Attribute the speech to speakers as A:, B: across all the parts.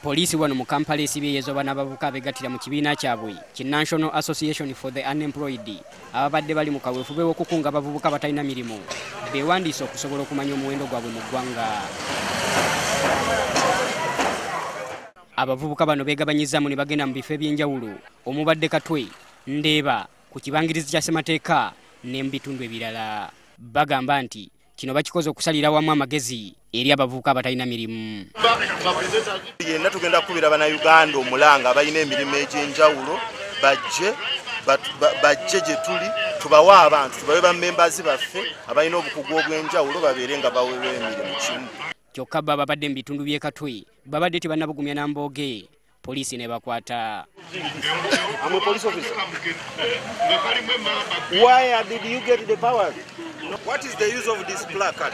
A: Poliisi wano mu Kampala esibye yeezoba n'abavubuka abeegattira mu kibiina kyabwe ki National Association for the Unemployed ababadde bali mu kaweefube w'okukunga abavubuka abatalina mirimu beewandiise okusobola okumanya omuwendo gwabwe mu ggwanga. Abavubuka bano beegabanyizaamu ne bagenda mu bifo eby'enjawulo omubadde Katwe, Ndeeba, ku kibangirizi kya Ssemateeka ne mu bitundu ebirala. Bagamba nti kino bakikoze okusalira wamu amagezi eri abavubuka abatalina mirimu.
B: Yenna tugenda kukubira bannayuganda omulanga abalina emirimu egy'enjawulo bajje gye tuli tubawe abantu tubawe bammembazi baffe abalina obukugu obw'enjawulo babeere nga baweebwa emirimu kimu.
A: Kyokka bo ababadde mu bitundu by'e Katwe babadde tebannabugumya na mbooge, poliisi n'ebakwata.
C: I'm a police officer. Why did you get the powers?
B: What is the use of this placard?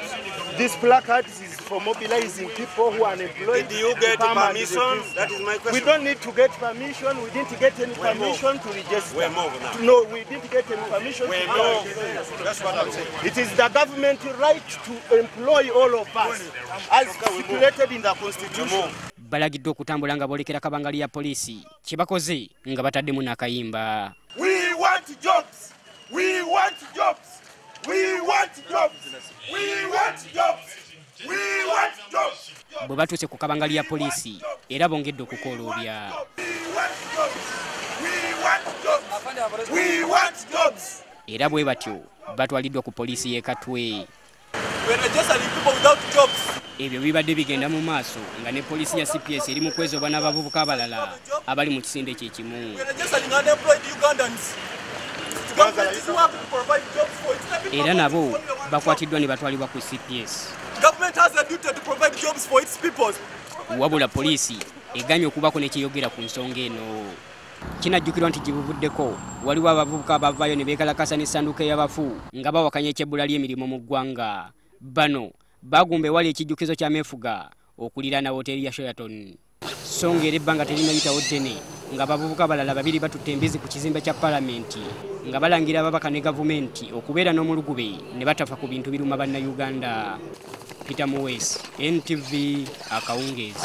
C: This placard is for mobilizing people who are unemployed.
B: Did you get permission? That is my question.
C: We don't need to get permission. We didn't get any permission to register.
B: We're more now.
C: No, we didn't get any permission.
B: We're more. That's what I'm saying.
C: It is the government right to employ all of us as stipulated in the constitution.
A: Balagiddwa okutambula nga boolekera kabangali ya poliisi kye bakoze nga bataddemu n'akayimba.
C: We want jobs. We want jobs. We want jobs. We want jobs. We want jobs.
A: Bwe batuuse ku kabangali ya poliisi era bongedde okukooloobya.
C: We want jobs.
A: Era bwe batyo batwaliddwa ku poliisi y'e Katwe. Ebyo bibadde bigenda mu maaso nga ne poliisi ya CPS eri mu kwezoba n'abavubuka abalala abali mu kisinde kye kimu. Era nabo bakwatiddwa ne batwalibwa ku CPS. Wabula poliisi eganye okubako ne kyeyogera ku nsonga eno. Kinajjukirwa nti gye buvuddeko waliwo abavubuka abavaayo ne beekalakasa n'essanduuko y'abafu nga bawakanya eky'ebbula ly'emirimu mu ggwanga. Bano bagumba ewali ekijjukizo ky'ameefuga okuliraana woteeri ya Sheraton. So ng'era ebbanga terinayitawo ddene ng'abavubuka abalala babiri batutte embizi ku kizimbe kya Paalamenti nga balangira ababaka ne gavumenti okubeera n'omulugube ne batafa ku bintu biruma bannayuganda. Peter Muwesi, NTV, akawungeezi.